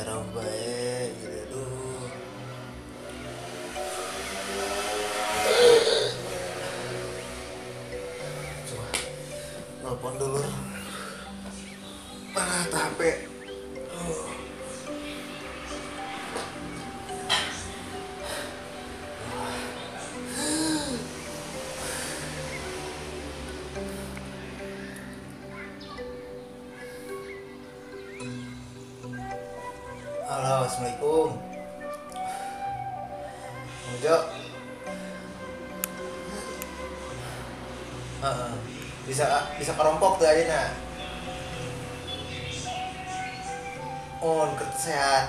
Rauh bae gitu aduh. Coba nelpon dulu. Mana HP? Halo, assalamualaikum. Bang Jo. Bisa bisa kerompok tuh aja nah. On kertas sehat.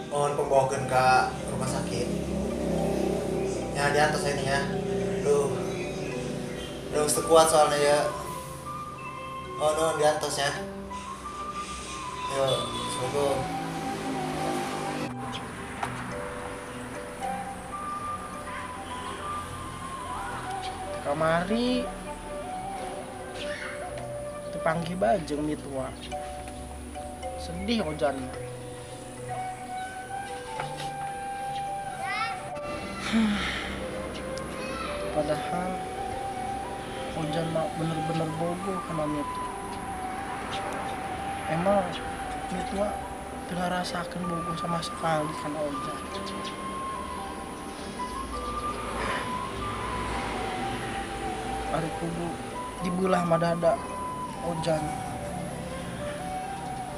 On pembawakan ke rumah sakit. Ya di atas ini ya. Duh. Udah kuat soalnya ya. Oh no, di atas ya. Yo, assalamualaikum. Kamari tepanggih bae jeung mitua. Sedih Ojan. Padahal Ojan mah bener-bener bogoh kana mitua. Emang mitua teu ngarasakeun bogoh sama sekali kana Ojan. Ari kudu dibelah mah dada Ojan.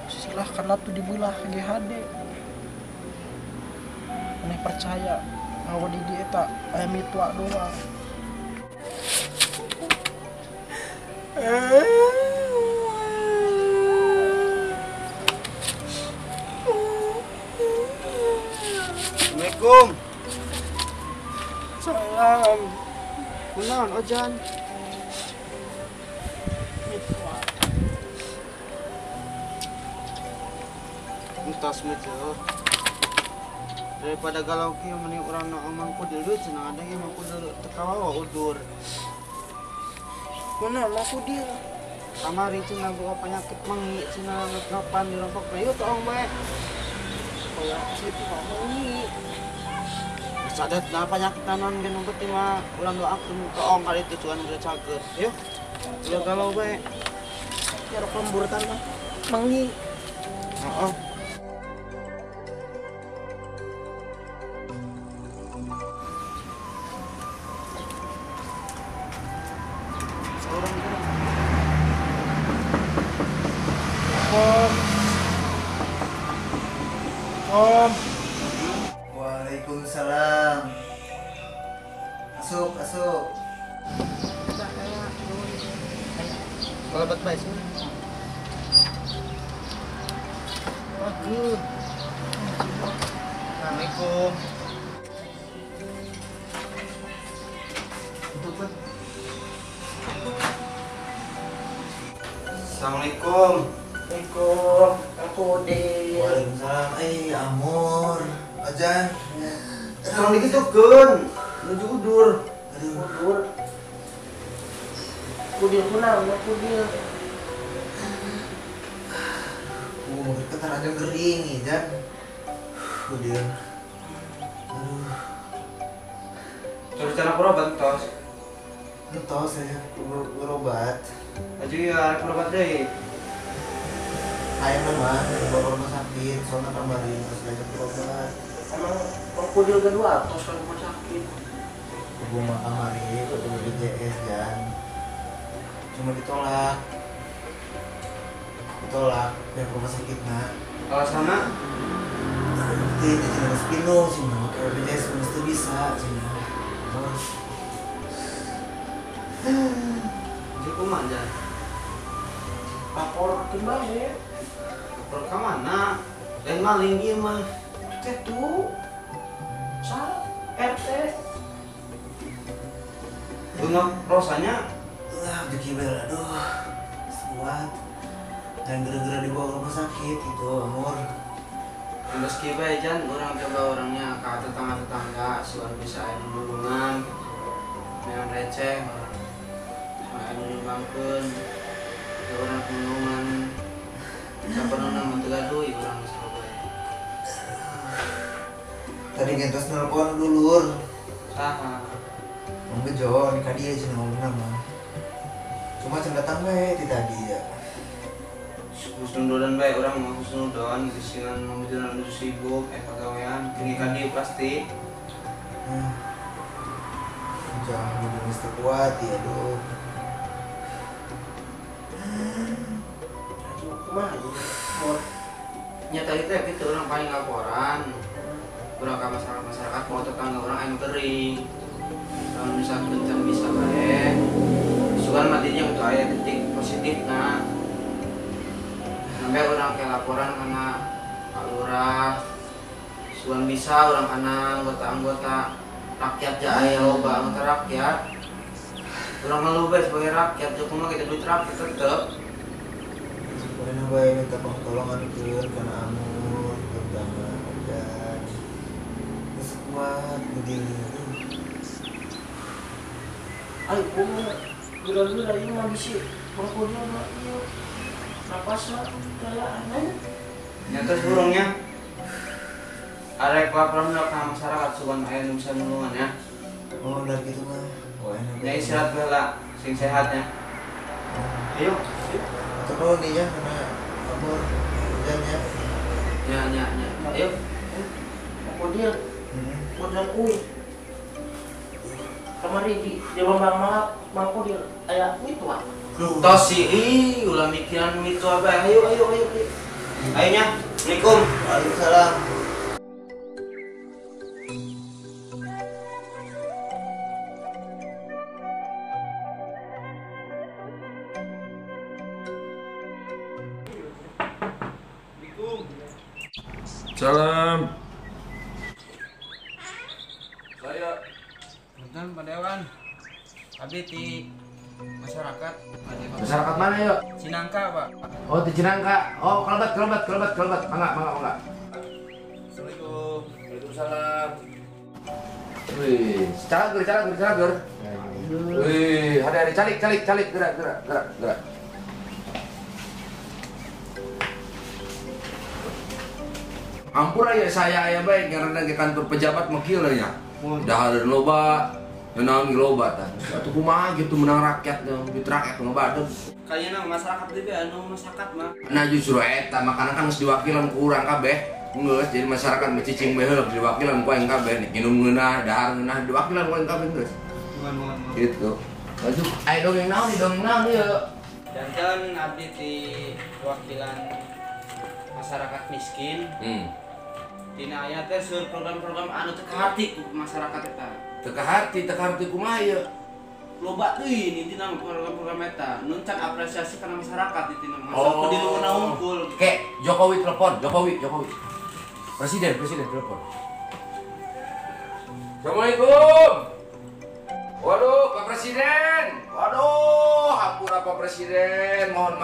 Silah karena tuh dibelah GHD. Maneh percaya bahwa di dieu eta aya mitua doang. Assalamualaikum. Salam. Kunaon Ojan? Mitua. Entos mitu. Daripada galau kieu mending urang nu Mang Kudil deui cenah ada ge Mang Kudil teu kawawa udur. Kunaon Mang Kudil? Kamari cenah boga penyakit mengi cenah ngapan di rompok ieu toong bae. Kayak situ mah mengi. Sadat nah penyakit naon ge nu penting mah urang doakeun toong kali itu cuan geus cager. Yeuh. Ulah galau bae. Ya rok lembur tanah mengi. Heeh. Om. Waalaikumsalam. Masuk, masuk. Kalabat bae sih. Waduh. Assalamualaikum. Assalamualaikum. Assalamualaikum. Aku Udin. Waalaikumsalam. Amor. Ojan. Tolong dikitukeun. Menuju udur. Aduh. Udur. Kudil kunaon kudil. Ketar aja gering nih, Jan. Kudil. Aduh. Terus cara berobat tos. Entos ya, berobat. Aja ya, berobat deh. Ayam mah dibawa ke rumah sakit, soalnya kemarin terus diajak berobat. Emang kudil kedua tos ke rumah sakit. Ibu mah kamari ke BPJS, Jan. Cuma ditolak. Ditolak pihak rumah sakit nah. Kalau sana? Bukti ini tidak harus penuh sih, pakai BPJS mesti bisa sih. Terus. Jadi kumaha, Jan? Lapor ke bae. Lapor ke mana? Lain maling ieu mah. Teh tuh. Sa RT. Bunga rosanya lah dikibel aduh. Kuat. Dan gara-gara dibawa ke rumah sakit itu, Amor. Meski bae Jan, orang coba orangnya ke tetangga-tetangga, suara bisa aya nulungan. Neon receh, aya nu nyumbangkeun, orang nulungan. Saperna mah teu gaduh urang geus loba. Tadi gentos nelpon dulur. Saha? Mang Bejo ka dieu cenah ngomongna mah. Cuma can datang bae ti tadi ya. Husnudon bae urang mah husnudon geus Mang Bejo anu sibuk pagawean tinggi ka dieu pasti. Jangan geus teu kuat ya aduh. Aduh kumaha ieu? Nya tadi teh kitu urang paling laporan. Urang ka masyarakat mau tetangga urang anu kering. Kalau misalkan can bisa bae. Sugan matinya untuk aya titik positif nah. Sampai urang ke laporan kana Pak Lurah. Sugan bisa urang kana anggota-anggota rakyat ja aya loba anggota rakyat. Urang ngeluh bae sebagai rakyat, kumaha kita duit rakyat tetep. Pokoknya bae minta pertolongan keun kana Amur, terutama Ojan. Geus kuat begini. Ayo kumaha geura-geura ieu mah bisi mangkodia mah ieu. Napasna galaan. Nya terus burungnya. Arek laporan ka masyarakat sugan aya nu bisa nulungan ya. Oh, udah gitu mah. Wah, enak. Ya istirahat heula, sing sehat ya. Ayo. Atur nuhun nih ya kana Amur, Ojan ya. Nya nya nya. Ayo. Mangkodia. Modal kuy. Kamari di Bambang Mangkodia aya itu ah. Tos sih, ih ulah mikiran itu apa. Ayo ayo ayo. Ayo nya. Assalamualaikum. Waalaikumsalam. Salam. Saya Punten Pak Dewan. Abdi di masyarakat. Masyarakat mana yuk? Cinangka, Pak. Oh, di Cinangka. Oh, kelebat. Mangga, mangga. Assalamualaikum. Waalaikumsalam. Wih, calagur. Wih, hari-hari calik, gerak. Ampura ya saya aya bae ngaranna ke kantor pejabat mah kieu ya. Dahar loba, naon loba tah. Atuh kumaha gitu menang rakyat, duit rakyat ngebadeg. Kayaknya masyarakat teh anu masyarakat mah. Nah justru eta makana kan geus diwakilan ku urang kabeh. Geus jadi masyarakat mah cicing bae heula diwakilan ku aing kabeh nginum ngeunah, dahar ngeunah diwakilan ku aing kabeh geus. Gitu. Maju aya dongeng naon ieu? Janten abdi ti wakilan masyarakat miskin. Dina aya teh seur program-program anu teu kahati ku masyarakat eta. Teu kahati kumaha ieu? Loba teuing intina program-program eta. Nu can apresiasi kana masyarakat intina mah. Sok di luhurna unggul. Ke Jokowi telepon, Jokowi. Presiden telepon. Assalamualaikum. Waduh, Pak Presiden. Waduh, hampura Pak Presiden. Mohon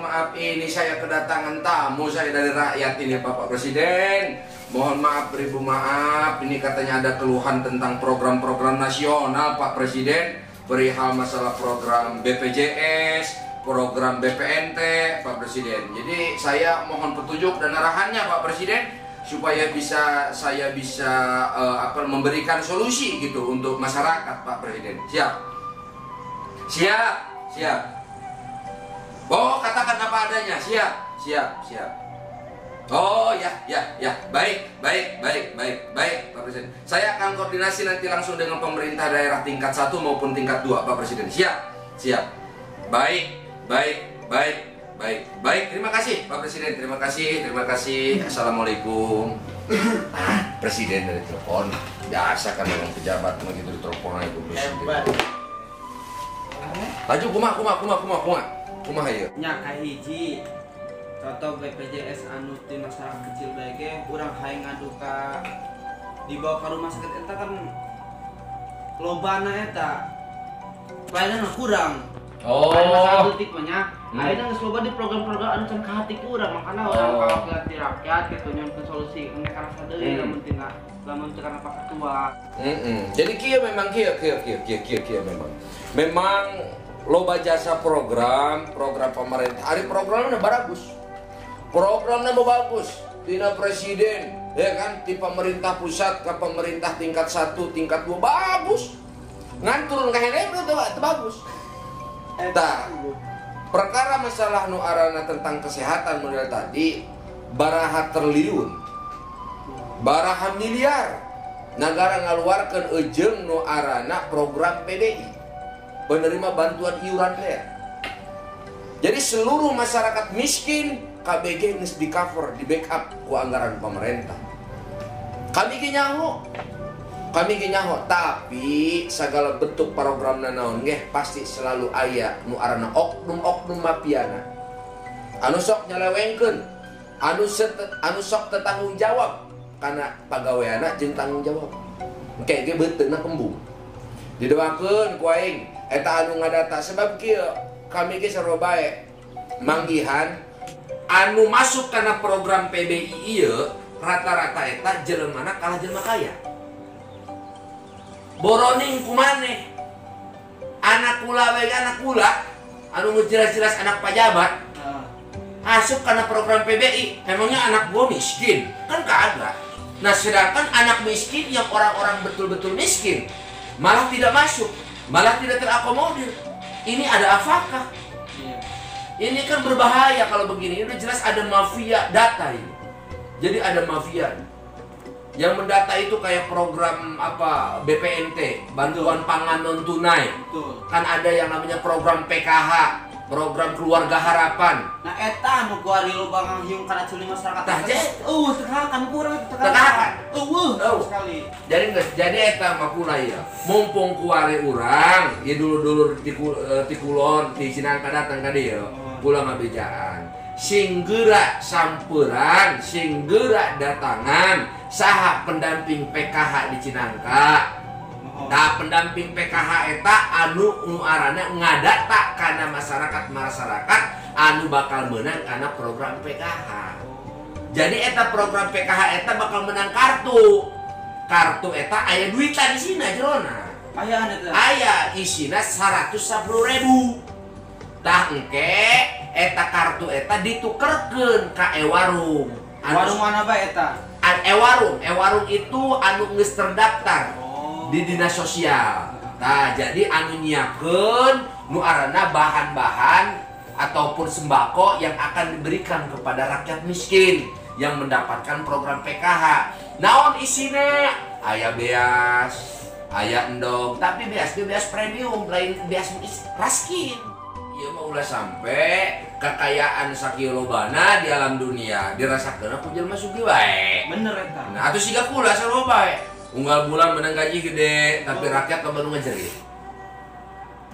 maaf ini saya kedatangan tamu saya dari rakyat ini Bapak Presiden. Mohon maaf, beribu maaf. Ini katanya ada keluhan tentang program-program nasional Pak Presiden, perihal masalah program BPJS, program BPNT Pak Presiden. Jadi saya mohon petunjuk dan arahannya Pak Presiden supaya bisa saya bisa memberikan solusi gitu untuk masyarakat Pak Presiden. Siap. Siap. Oh, katakan apa adanya. Siap. Oh, ya. Baik, Pak Presiden. Saya akan koordinasi nanti langsung dengan pemerintah daerah tingkat 1 maupun tingkat 2 Pak Presiden. Siap. Baik. Terima kasih Pak Presiden, terima kasih. Assalamualaikum. Presiden dari telepon. Biasa kan memang pejabat begitu ditelepon itu presiden. Hebat. Laju kumaha. Kumaha ieu? Nya kahiji. Contoh BPJS anu ti masyarakat kecil bae ge urang hayang ngadu ka dibawa ka rumah sakit eta kan lobana eta. Pelayanan kurang. Oh. Masalah detik banyak. Ayeuna geus loba di program-program anu can kahati ku urang, makana urang kawakil ti rakyat kitu nyieunkeun solusi engke karasa deui lamun tina lamun teu kana Pak Ketua. Jadi kieu memang kieu kieu memang. Memang loba jasa program pemerintah. Ari programna baragus. Programnya mau bagus, tina presiden, ya kan, di pemerintah pusat ke pemerintah tingkat 1, tingkat 2 bagus. Ngan turun ka handap itu bagus. Tah, perkara masalah nu arana tentang kesehatan model tadi, baraha triliun, baraha miliar negara ngaluarkeun eujeung nu arana program PBI, penerima bantuan iuran teh. Jadi seluruh masyarakat miskin KBG geus di cover, di backup ku anggaran pemerintah. Kami ge nyaho. Kami ge nyaho, tapi segala bentuk program naon ge pasti selalu aya nu arana oknum-oknum mafiana. Anu sok nyelewengkeun, anu sok teu tanggung jawab kana pagaweana jeung tanggung jawab. Engke ge beuteungna kembung. Didoakeun ku aing eta anu ngadata sebab kieu kami ge sarua bae manggihan anu masuk kana program PBI ieu rata-rata eta jelemana kalah jelema kaya. Boroning kumaneh anak kula we anak kula anu jelas-jelas anak pajabat masuk karena program PBI, emangnya anak gua miskin? Kan kagak. Nah sedangkan anak miskin yang orang-orang betul-betul miskin malah tidak masuk, malah tidak terakomodir. Ini ada apakah? Ini kan berbahaya kalau begini. Ini udah jelas ada mafia data ini. Jadi ada mafia yang mendata itu kayak program apa BPNT, bantuan pangan non tunai. Betul. Kan ada yang namanya program PKH, program keluarga harapan. Nah eta anu kuari loba nganghiung kana culi masyarakat. Tah eueuh tekakan kurang tekakan. Eueuh sekali. Jadi geus jadi eta mah kula ieu. Mumpung kuari urang, ieu dulur-dulur ti kulon, ti Cinangka datang ka dieu. Kula ngabejaan. Sing geura samperan, sing geura datangan saha pendamping PKH di Cinangka. Nah, pendamping PKH eta anu nu arana ngadata kana masyarakat-masyarakat anu bakal menang kana program PKH. Jadi eta program PKH eta bakal menang kartu. Kartu eta aya duitan isina jerona. Aya eta. Aya isina 110.000. Tah engke eta kartu eta ditukerkeun ka e-warung. Warung mana bae eta? E-warung, e-warung itu anu geus terdaftar di dinas sosial. Nah, jadi anu nyiapkeun nu arana bahan-bahan ataupun sembako yang akan diberikan kepada rakyat miskin yang mendapatkan program PKH. Naon isina? Aya beas, aya endog, tapi beas ge beas premium, lain beas raskin. Ieu mah ulah sampai kekayaan sakieu lobana di alam dunia dirasakeun ku jelema sugih wae. Bener eta. Nah, atuh siga kula sarua bae. Unggal bulan menang gaji gede, tapi rakyat baru ngejerit.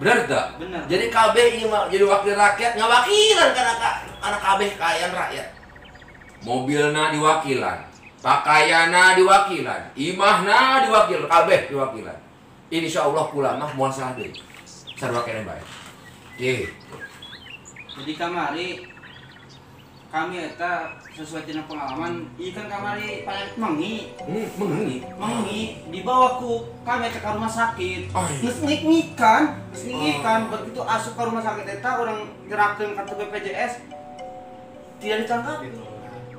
Bener tak? Bener. Jadi KB ieu mah jadi wakil rakyat ngawakilan kana kana kabeh kaayaan rakyat. Mobilna diwakilan, pakaianna diwakilan, imahna diwakilan, kabeh diwakilan. Insyaallah kula mah moal salah deui. Sarua keneh bae. Gitu. Jadi kamari kami eta sesuai dengan pengalaman, ieu kan kamari paling mengi. Mengi. Mengi dibawa ku kami ke rumah sakit. Geus ngik-ngikan, geus ngik-ngikan begitu asup ke rumah sakit eta urang nyerahkeun kartu BPJS tidak ditanggapi.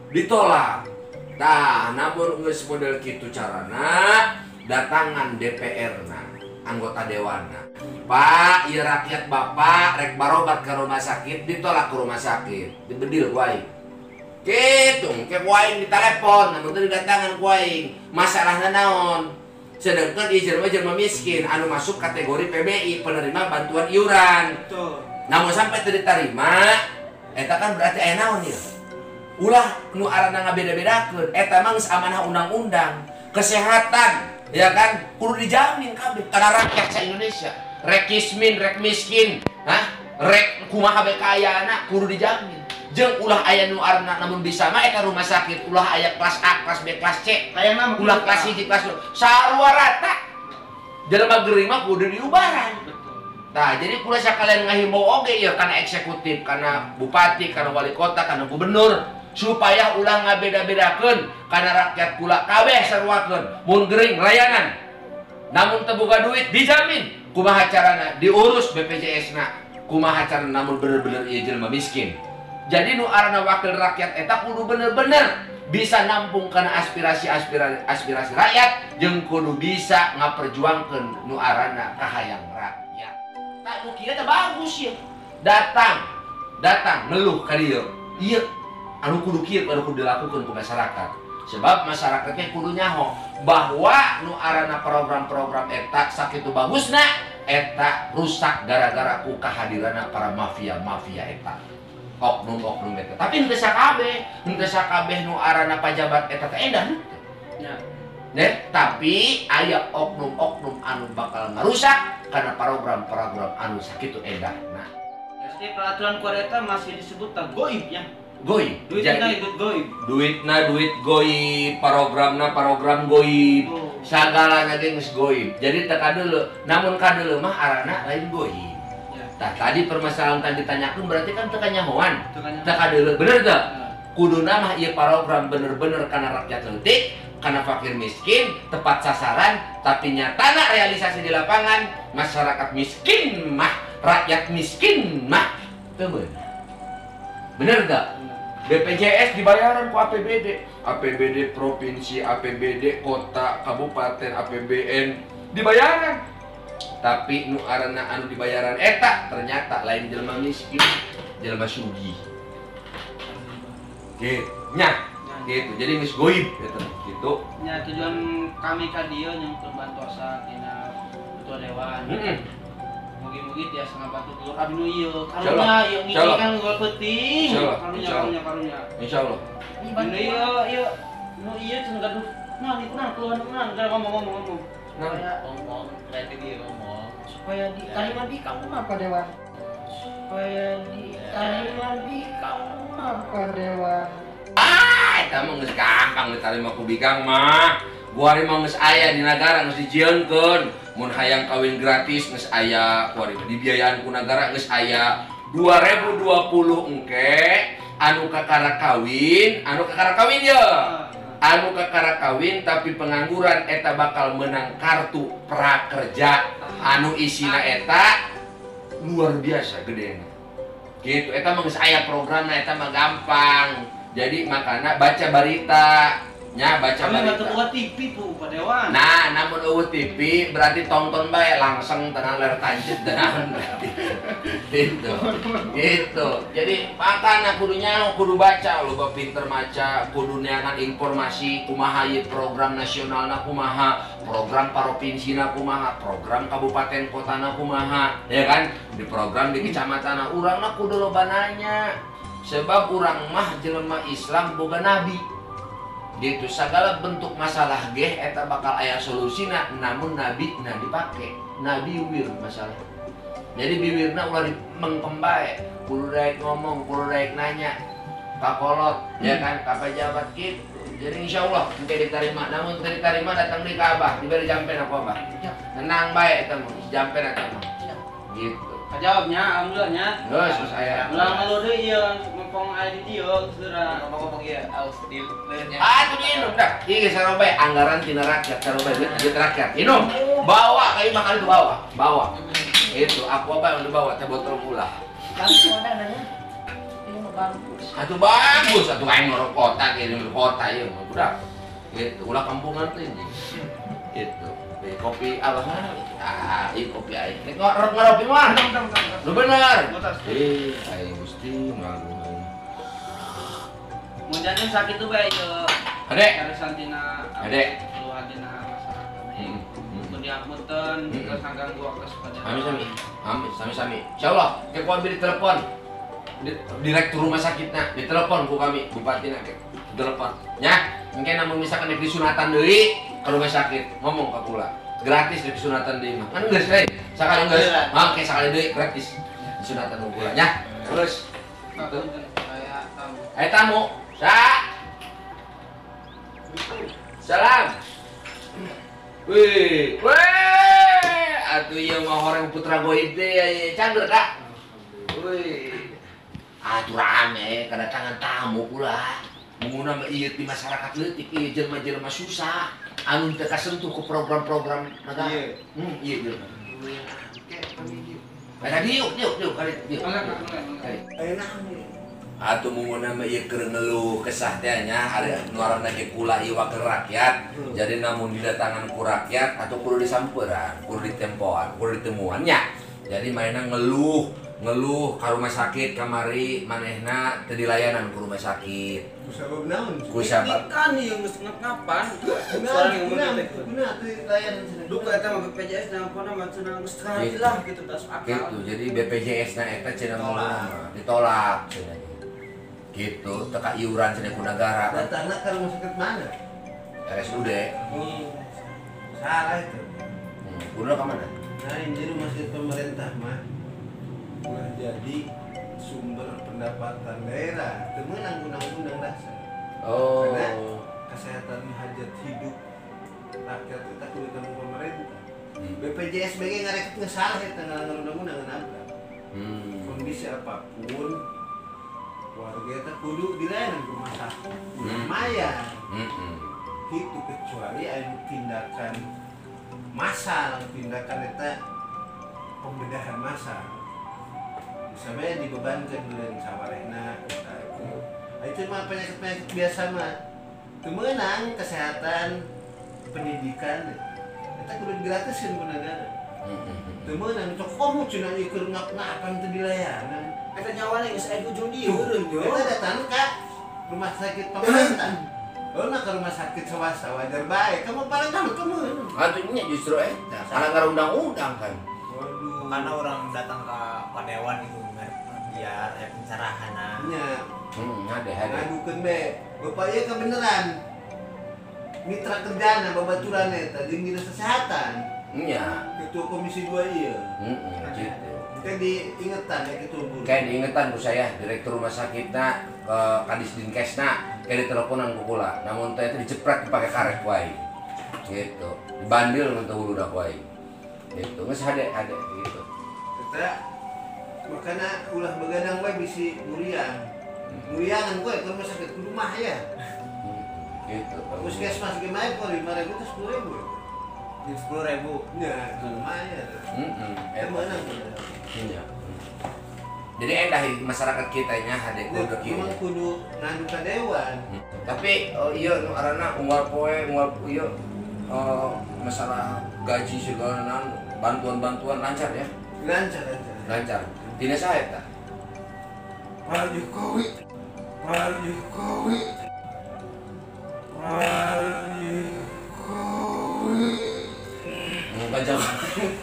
Ditolak. Tah, namun geus model kitu carana datangan DPR-na, anggota dewanna. Pak, ieu rakyat bapak rek barobat ke rumah sakit, ditolak ke rumah sakit, dibedil ku aing. Kitu, engke ku aing ditelepon, namun teu didatangan ku aing. Masalahna naon? Sedangkan ieu jelema-jelema miskin anu masuk kategori PBI, penerima bantuan iuran. Betul. Namun sampai teu diterima, eta kan berarti aya naon ieu? Ulah nu arana ngabeda-bedakeun, eta mah geus amanah undang-undang. Kesehatan, ya kan, kudu dijamin kabeh kana rakyat sa Indonesia. Rek kismin, rek miskin, hah? Rek kumaha bae kaayana kudu dijamin. Jeung ulah aya nu arana namun bisa mah eta rumah sakit, ulah aya kelas A, kelas B, kelas C, Hayangna mah ulah kelas 1, kelas 2. Sarua rata. Jelema gering mah kudu diubaran. Nah, jadi kula sakalian ngahimbau oge ieu kana eksekutif, kana bupati, kana wali kota, kana gubernur supaya ulah ngabeda-bedakeun kana rakyat kula kabeh saruakeun. Mun gering layanan. Namun teu boga duit dijamin. Kumaha carana diurus BPJS-na. Kumaha carana namun bener-bener ieu jelema miskin. Jadi nu arana wakil rakyat eta kudu bener-bener bisa nampung kana aspirasi aspirasi rakyat jeung kudu bisa ngaperjuangkeun nu arana kahayang rakyat. Tak nu kieu teh bagus ya. Datang datang ngeluh ka dieu. Ieu anu kudu kieu anu kudu dilakukeun ku masyarakat. Sebab masyarakatnya kudu nyaho bahwa nu arana program-program eta sakitu bagusna eta rusak gara-gara ku kehadiranna para mafia-mafia eta. Oknum-oknum eta. Tapi henteu sakabeh, henteu sakabeh nu arana pajabat eta teh endah henteu. Ya. Neh, tapi aya oknum-oknum anu bakal ngarusak karena program-program anu sakitu endahna. Jadi peraturan kuar eta masih disebut tak goib ya. Goib. Duitna duit goib. Duitna duit goib, programna program goib. Oh. Sagalana ge geus goib. Jadi teu kadeuleu, namun kadeuleu mah arana lain goib. Ya. Tah tadi permasalahan tadi ditanyakeun berarti kan teu kanyahoan. Teu Teu kadeuleu, bener teu? Ya. Kuduna mah ieu program bener-bener kana rakyat leutik, kana fakir miskin, tepat sasaran, tapi nyatana realisasi di lapangan masyarakat miskin mah, rakyat miskin mah teu bener. Bener teu? BPJS dibayaran ku APBD, APBD provinsi, APBD kota, kabupaten, APBN dibayaran. Tapi nu arana anu dibayaran eta ternyata lain jelema miskin, jelema sugih. Gitu, nya, gitu. Jadi geus goib gitu, gitu. Nya tujuan kami ka dieu nyungkeun bantosan tina ketua dewan. Heeh. Mugi-mugi tiasa ngabantu dulur abdi nu ieu. Karunya ieu ngiki kan gol peuting. Karunya karunya karunya. Insyaallah. Nu ieu ieu nu ieu cenah gaduh. Nah, ieu kunaon keluhan kunaon gara ngomong-ngomong. Supaya ngomong, berarti dia ngomong. Supaya diterima di kamu apa dewan? Supaya diterima di kamu apa dewan? Ah, eta mah geus gampang diterima ku bikang mah. Kuari mah geus aya di nagara geus dijieunkeun. Mun hayang kawin gratis geus aya, kuari mah dibiayaan ku nagara geus aya. 2020 engke anu kakara kawin, anu kakara kawin ye. Anu kakara kawin tapi pengangguran eta bakal menang kartu prakerja anu isina eta luar biasa gedena. Gitu, eta mah geus aya programna eta mah gampang. Jadi makana baca berita nya, baca kami berita. Kami TV tuh Pak Dewan. Nah, namun eueuh TV berarti tonton bae langsung tenang ler tancep tenang berarti. Gitu. Gitu. Jadi makana kudu nyaho, kudu baca, loba pinter maca, kudu neangan informasi kumaha ieu program nasionalna kumaha, program provinsina kumaha, program kabupaten kotana kumaha, ya kan? Di program di kecamatanna urangna kudu loba nanya. Sebab urang mah jelema Islam boga nabi. Gitu, segala bentuk masalah geh eta bakal aya solusina, namun nabi nah dipake, nabi wir masalah. Jadi biwirna ulah mengkem bae, kudu daek ngomong, kudu daek nanya, kakolot, ya kan, ka pejabat gitu. Jadi insyaallah engke diterima, namun teu diterima datang di ka abah, diberi jampen aku abah. Tenang bae eta mah, jampen eta mah. Gitu. Kajawabnya, alhamdulillahnya. Geus, geus aya. Ulah ngeluh deui ieu, ngomong aya di dieu geus ngomong-ngomong ieu, aus di leunya. Ah, tuh diinum dah. Ieu geus sarobae anggaran tina rakyat, sarobae duit rakyat. Inum. Bawa ka imah kali itu bawa. Bawa. Itu aku apa yang dibawa teh botol gula. Bagus mana nanya? Ini mah bagus. Atuh bagus, atuh aing ngorok kota kieu di kota ieu mah budak. Gitu, ulah kampungan teh anjing. Gitu. Kopi abah mana? Ah, ieu kopi aing. Nek ngopi mah. Lu bener. Eh, aing Gusti malu aing. Mun janten sakitu bae ieu. Ade. Karesan tina Ade. Keluhan tina masyarakat. Mun diapunten geus ganggu waktu pada. Sami sami. Amin, sami-sami. Insyaallah, ke ku ambil telepon. Direktur rumah sakitna ditelepon ku kami, bupatina ke telepon. Nya, engke namun misalkan di sunatan deui ke rumah sakit, ngomong ka kula. Gratis di sunatan deui mah. Kan geus we. Sakali geus. Mangke sakali deui gratis. Sunatan ku kula nya. Terus saya tamu. Eh tamu. Sa. Salam. Wih, weh, atuh ieu mah horeng putra goib teh ya cangger Kak. Wih. Atuh rame kedatangan tamu pula. Munguna mah ieu di masyarakat leutik ieu jelema-jelema susah anu teu kasentuh ku program-program negara. Iya. Ieu jelema. Oke, diuk diuk diuk kali diuk. Kali. Atuh munguna mah ieu keur ngeluh kesah teh nya ari nu ngaranna ge kula ieu wakil rakyat. Jadi namun didatangan ku rakyat atau kudu disamperan, kudu ditempoan, kudu ditemuan nya. Jadi manehna ngeluh ka rumah sakit kamari manehna teu dilayanan ku rumah sakit. Ku sabab naon? Ku sabab kan ieu geus ngap-ngapan. Suara ngomong teh. Guna teu dilayanan cenah. Duka eta mah BPJS naon mah cenah geus teu lah gitu tas akal. Gitu. Jadi BPJS na eta cenah ditolak cenah. Gitu, teka iuran cenah ku negara. Datangna ka rumah sakit mana? RSUD. Salah itu. Kudu ka mana? Nah, ini rumah sakit pemerintah mah ulah jadi sumber pendapatan daerah, teu meunang undang-undang dasar. Oh. Karena kesehatan hajat hidup rakyat eta kudu ditanggung pemerintah. BPJS BG ngareket geus salah eta ngalanggar undang-undang nabrak. Kondisi apapun warga eta kudu dilayanan rumah sakit. Lumayan. Gitu kecuali anu tindakan massal, tindakan eta pembedahan massal. Misalnya dibebankan dengan sawarehna eta itu. Itu mah penyakit-penyakit biasa mah. Teu meunang kesehatan, pendidikan eta kudu digratiskeun ku negara. Teu meunang cok komo cenah ieu keur ngap-ngapan teu dilayanan. Eta nyawana geus aya di ujung dieu eureun yo. Eta datang ka rumah sakit pemerintah. Oh, nah ke rumah sakit swasta wajar bae. Kamu paling kamu teu. Atuh nya justru eta ngalanggar undang-undang kan. Waduh. Karena orang datang ke Padewan itu biar aya pencerahan. Nya. Hade. Ngadukeun be. Bapak ieu kebeneran. Mitra kerjana babaturan eta jeung dinas kesehatan. Nya. Ketua Komisi 2 ieu. Gitu. Kayak diingetan ya gitu Bu. Kayak diingetan ku saya direktur rumah sakitna ke Kadis Dinkesna kayak diteleponan ku kula. Namun teh itu dicepret pakai karet ku aing. Gitu. Dibandil mun teu hulu da ku aing. Gitu. Geus hade gitu. Eta makana ulah begadang we bisi muriang. Muriangan gue ke rumah sakit kudu mah ya. Gitu. Puskesmas ge mah 5.000 ke 10.000 ya. 10.000. Ya, lumayan. Heeh. Meunang. Iya. Jadi endah masyarakat kita nya hade kudu kieu. Memang kudu ngadu ka dewan. Tapi iya nu arana unggal poe unggal ieu masalah gaji segala naon bantuan-bantuan lancar ya? Lancar. Lancar. Dina saha eta? Pak Jokowi. Pak Jokowi. Pak Jokowi. Muka Jokowi.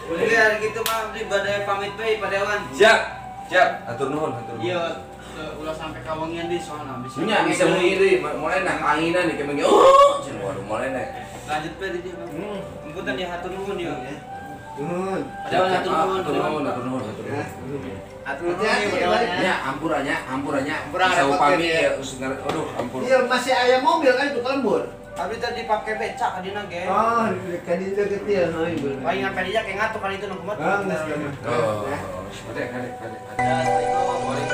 Udah gitu mah abdi bade pamit bae Pak Dewan. Siap. Siap. Atur nuhun, atur nuhun. Iya, ulah sampai kawangian deui soalna bisa. Nya bisa muni deui, mulai nah anginan deui kayak oh, cenah waduh mulai nah. Lanjut bae di dieu. Punten ya hatur nuhun ya. Nuhun. Pak Dewan hatur nuhun. Hatur nuhun, hatur nuhun, hatur nuhun. Hatur nuhun ya. Ampurannya, ampurannya. Bisa upami ya, aduh ampun. Iya, masih aya mobil kan itu lembur. Abdi tadi pakai becak kadina ge. Oh, kadina kecil, oh ibu. Paling apa dia kayak ngatur kali itu nang kumat. Oh, Oh, kade kade kade. Assalamualaikum.